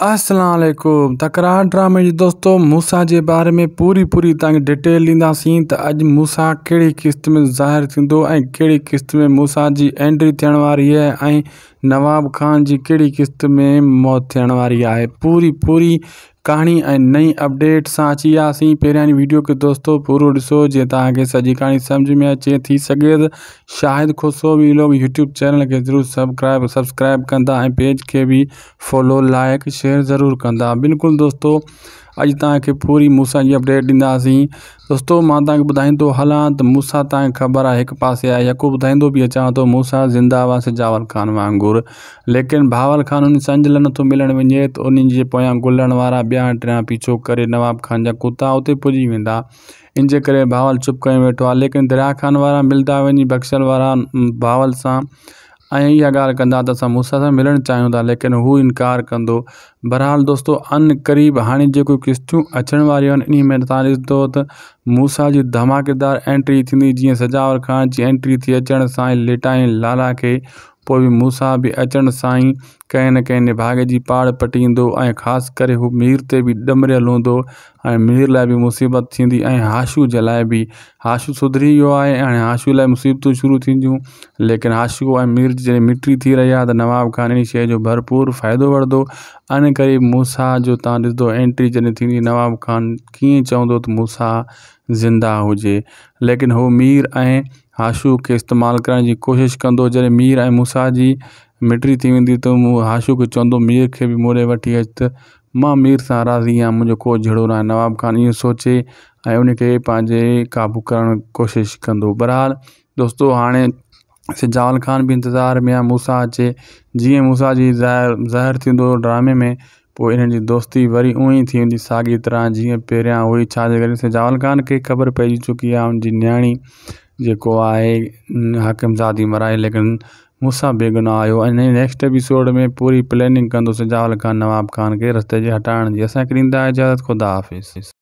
اسلام عليڪم تڪرار ڊرامي جي دوستو موسيٰ جي باري ۾ پوري پوري توهان کي ڊيٽيل ڏينداسين ته اڄ موسيٰ ڪهڙي قسط ۾ ظاهر ٿيندو ۽ ڪهڙي قسط ۾ موسيٰ جي انٽري ٿيڻ واري آهي ۽ نواب خان جي ڪهڙي قسط ۾ موت ٿيڻ واري آهي پوري پوري ڪهاڻي ۽ نئين اپڊيٽ سان اچي وياسين پهريان ويڊيو کي دوستو پورو ڏسو جيئن توهان کي سڄي ڪهاڻي سمجھ ۾ اچي ٿي سگهي ته Shahid Khoso vlog YouTube channel کي ضرور سبسڪرائب سبسڪرائب ڪندا ۽ پيج کي به فالو لائڪ شيئر ضرور ڪندا بلڪل دوستو اڄ توهان کي پوري موسيٰ جي اپڊيٽ ڏينداسين دوستو مان توهان کي ٻڌائيندو هلان ته موسيٰ توهان کي خبر آهي هڪ پاسي آهي يڪو ٻڌائيندو به اچان ٿو موسيٰ زنده آهي سجاول خان وانگر ليڪن بهاول خان ان سان جلن نٿو ملڻ وڃي ته ان جي پويان گلڻ وارا ٻيا ٽيان پيڇو ڪري نواب خان جا ڪتا اتي پڄي ويندا ان جي ڪري بهاول چپ ڪيو ويٺو آهي ليڪن دريا خان وارا ملدا وڃي بخشل وارا بهاول سان ۽ اها ڳالهه ڪندا ته اسان موسيٰ سان ملڻ چاهيون ٿا ليڪن هو انڪار ڪندو. بهرحال دوستو عن قريب هاڻي جيڪو قسطيون اچڻ واريون آهن انهي ۾ توهان ڏسندو ته موسيٰ جي ڌماڪيدار انٽري ٿيندي جيئن سجاول خان جي انٽري ٿي اچڻ سان ئي ليٽائين لالا کي پوء به موسيٰ به اچڻ سان ئي ڪنهن نه ڪنهن نڀاڳي جي پاڙ پٽيندو ۽ خاص ڪري هو مير تي به ڏمريل هوندو ۽ مير لاء به مصيبت ٿيندي ۽ هاشو جي لاء به هاشو سڌري ويو آهي هاڻي هاشو لاء مصيبتون شروع ٿينديون ليڪن هاشو ۽ مير جي جڏهن مٽي ٿي رهي آهي ته نواب خان انهي شيء جو ڀرپور فائدو وٺندو ان ڪري موسيٰ جو تان ڏسندو انٽري جڏهن ٿيندي نواب خان ڪيئن چوندو ته موسيٰ زنده هجي ليڪن هو مير ۽ هاشو کي استعمال ڪرڻ جي ڪوشش ڪندو جڏهن مير ۽ موسيٰ جي مٽي ٿي ويندي ته هاشو کي چوندو مير کي به مون ڏي وٺي اچ ته مان مير سان راضي آهيان منهنجو ڪو جهيڙو ناهي نواب خان اهو سوچي ۽ ان کي پنهنجي قابو ڪرڻ ڪوشش ڪندو بهرحال دوستو هاڻي سجاول خان به انتظار ۾ آهي موسيٰ اچي جيئن موسيٰ جي ظاهر ظاهر ٿيندو ڊرامي ۾ پوء انهن جي دوستي وري اونئن ئي ٿي ويندي ساڳي طرح جيئن پهريان هئي ڇا جي ڪري سجاول خان کي خبر پئجي چڪي آهي ان جي نياڻي جيڪو آهي حاڪم زادي مرائي ليڪن موسيٰ بيگناهه آهيو ۽ نيڪسٽ ايپيسوڊ ۾ پوري پلاننگ ڪندو سجاول خان نواب خان کي رستي جي هٽائڻ جي اسان کي ڏيندا اجازت خدا حافظ.